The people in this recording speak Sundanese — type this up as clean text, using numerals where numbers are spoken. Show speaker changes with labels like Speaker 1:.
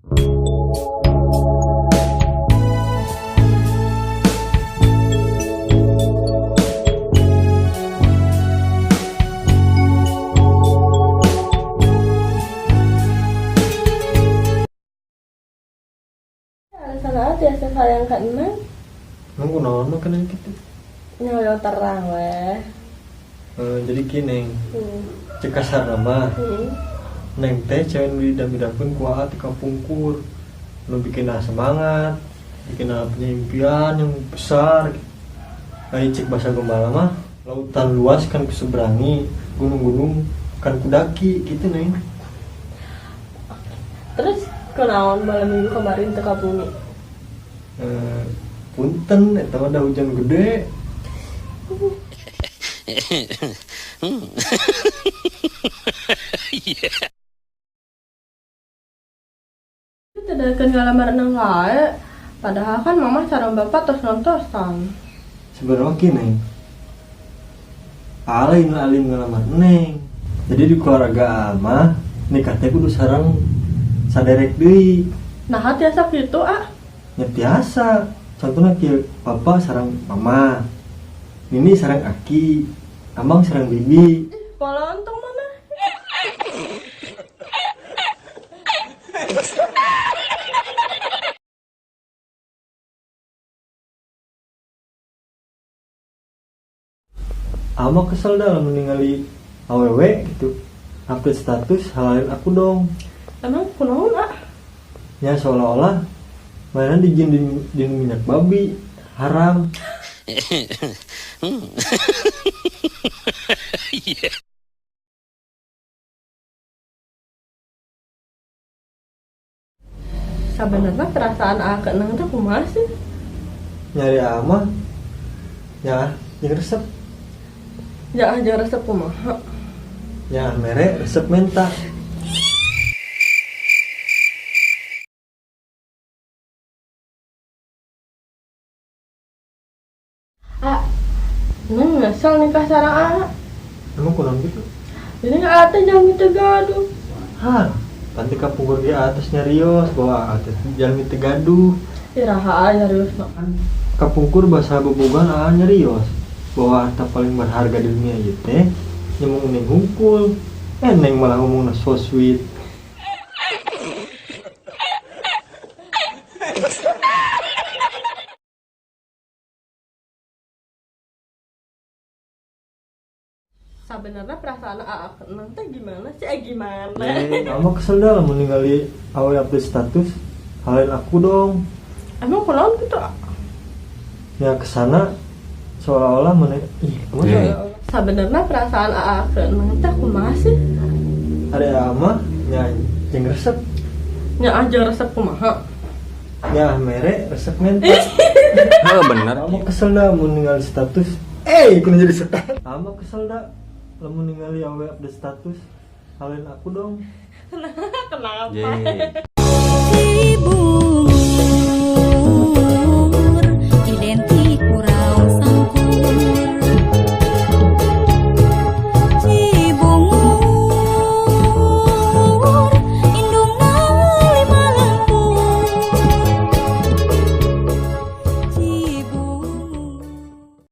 Speaker 1: Alasan tiasa sayang ka Neng.
Speaker 2: Emang kunaon mah kena gitu?
Speaker 1: Nya hoyong terang weh.
Speaker 2: Eh, jadi gini, cek kasarna mah, Neng teh cewek nu didam-idamkeun ku Aa ti kapungkur. Nu bikin semangat, bikin punya impian yang besar. Ai cek bahasa gembala mah, lautan luas kan kuseberangi, gunung-gunung kan kudaki gitu, Neng.
Speaker 1: Terus kunaon malam minggu kemarin teu ka bumi?
Speaker 2: Eh, punten, eta mah da hujan gede.
Speaker 1: Tidak akan ngalamar Neng wae. Padahal kan mama sareng bapak tos nontosan.
Speaker 2: Sebenarnya gini, alim alim ngalamar Neng. Jadi di keluarga mah nikah teh kudu sareng saderek deui.
Speaker 1: Nah, tiasa gitu ah.
Speaker 2: Nya tiasa. Contohnya kieu, papa sareng mama. Nini sareng aki, amang sareng bibi.
Speaker 1: Polontong mana?
Speaker 2: Ama kesel dah lamun ningali awewe gitu. Update status halalin aku dong.
Speaker 1: Emang kunaon ah?
Speaker 2: Ya seolah-olah mainan dijin di minyak babi haram.
Speaker 1: Sebenarnya perasaan Aa ke Neng teh kumaha sih?
Speaker 2: Nyari ama ya yang resep.
Speaker 1: Ya aja resep kumaha.
Speaker 2: Ya mere resep menta.
Speaker 1: Ah, Neng nyesel nikah sareng Aa.
Speaker 2: Emang kunaon gitu?
Speaker 1: Jadi Aa teh jangan teu gaduh.
Speaker 2: Hah, nanti kapungkur di atas nyarios bahwa atas jalmi teu gaduh.
Speaker 1: Iraha nyarios mah.
Speaker 2: Kan kapungkur bahasa bobogohan Aa nyarios bahwa harta paling berharga di dunia ieu teh nya mung Neng hungkul. Eh, Neng malah ngomongna so sweet.
Speaker 1: Sebenarnya perasaan Aa ke Neng teh gimana sih? Eh, gimana?
Speaker 2: Ama kesel dah lamun ningali awe update status halalin aku dong.
Speaker 1: Emang kunaon gitu ah?
Speaker 2: Ya kesana seolah-olah mana ih kumaha?
Speaker 1: Sebenarnya perasaan Aa ke Neng teh kumaha sih?
Speaker 2: Ada ama nya jeung resep.
Speaker 1: Nya aja resep kumaha.
Speaker 2: Ya mere resep menta.
Speaker 3: Oh, bener.
Speaker 2: Ama kesel dah mun ningali status. Eh, kudu jadi status. Ama kesel dah lamun ningali awe update status halalin aku dong.
Speaker 1: Kenapa?
Speaker 3: Ye.